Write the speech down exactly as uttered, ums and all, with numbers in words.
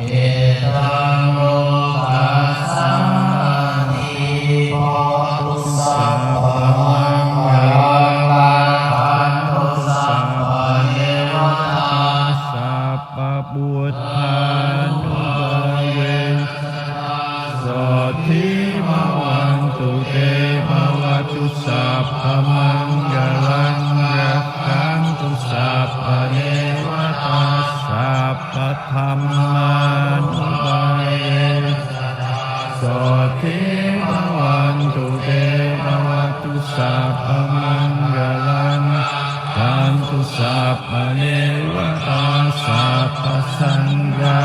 Idaṃ lokassāti. Bhavatu sabbamaṅgalaṃ, rakkhantu sabbadevatā, sabbabuddhānubhāvena sadā sotthī bhavantu te. Bhavatu sabbamaṅgalaṃ, rakkhantu sabbadevatā, sabbadhammānubhāvena sotthī bhavantu te. Bhavatu sabbamaṅgalaṃ, rakkhantu sabbadevatā, sabbasaṅghā